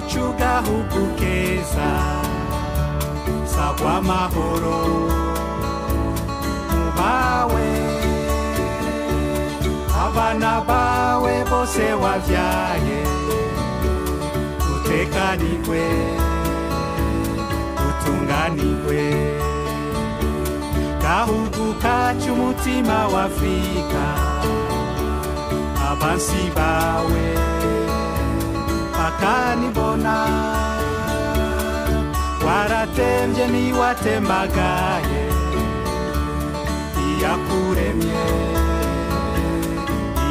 Iwacu gahugu keza sagwa amahoro mubawe abana bawe bose wavyaye utekanirwe utunganirwe gahugu kacu umutima wa Afrika abansi bawe bakanibona waratemvye niwatembagaye iyakuremye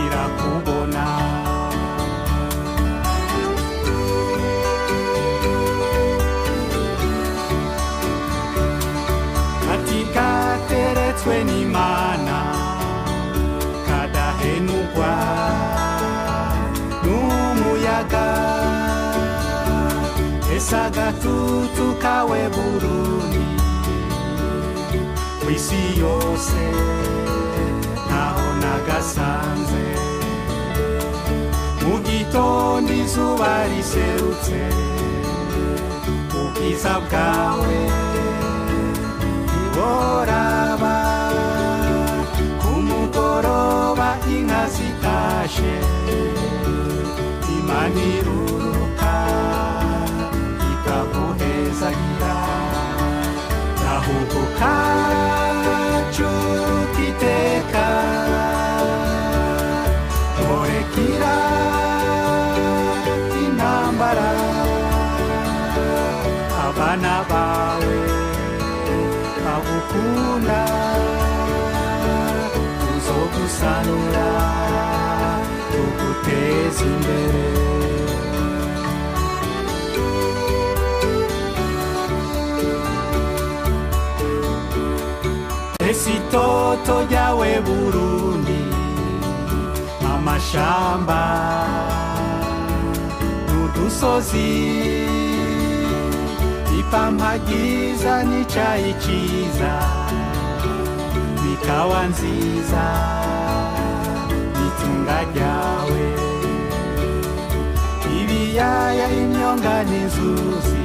irakubona. Katika teretswe n'Imana kadahenugwa n'umuyaga ese agatutu kawe Burundi kw'isi yose ntaho nagasanze mu gitondo izuba riserutse ubwiza bwawe ntiworaba ku mugoroba inka zitashe Imana iruruka ikaguhezagira gahugu kacu k'iteka nturekira intambara abana bawe bagukunda tuzogusanura tuguteze imbere. Ese itoto ryawe Burundi amashamba n'udusozi ipampa ryiza n'icayi ciza n'ikawa nziza n'itunga ryawe ibiyaya imyonga n'inzuzi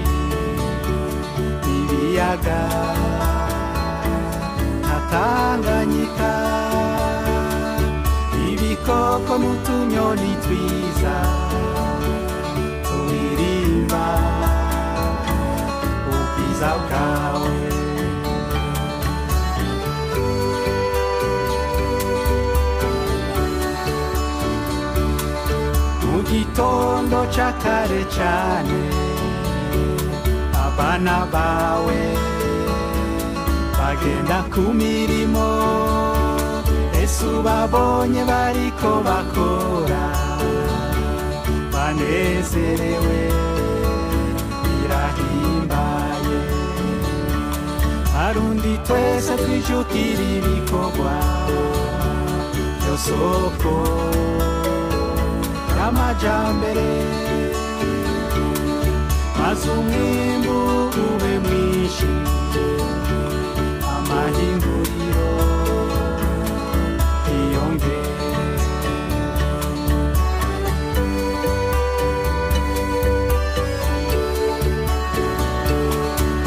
ibiyaga Tanganyika ibikoko n'utunyoni twiza turirimba ubwiza bwawe. Mu gitondo ca kare cane abana bawe bagenda ku mirimo ese ubabonye bariko bakora banezerewe birahimbaye Barundi twese twijukira ibikorwa vyo soko y'amajambere maze umwimbu ube mwinshi amahinguriro yiyongere.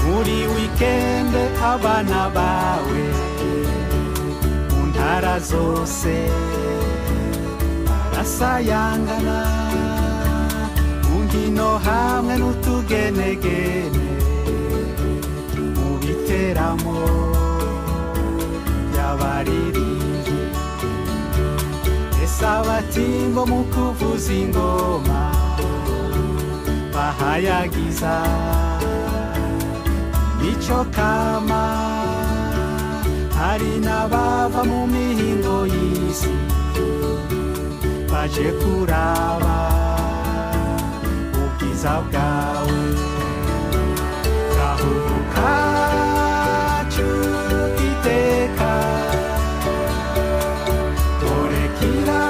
Muri wikende abana bawe mu ntara zose barasayangana mu nkino hamwe n'utugenegene mu biteramo y'abaririmbyi ese abatimbo mu kuvuza ingoma bahayagiza mico kama hari n'abava mu mihingo y'isi baje kuraba ubwiza bwawe gahugu kacu k'iteka turekira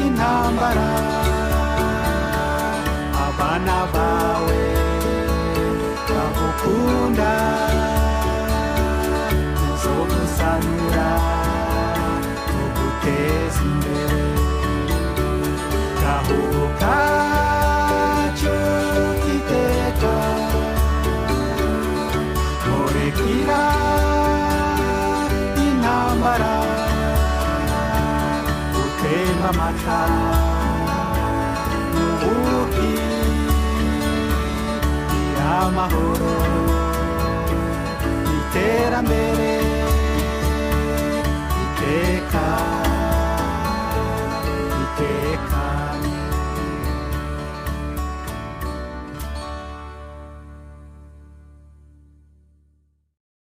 intambara abana bawe bagukunda tuzogusanura tuguteze imbere gahugu kacu. Rutemba amata n'ubuki, amahoro, iterambere.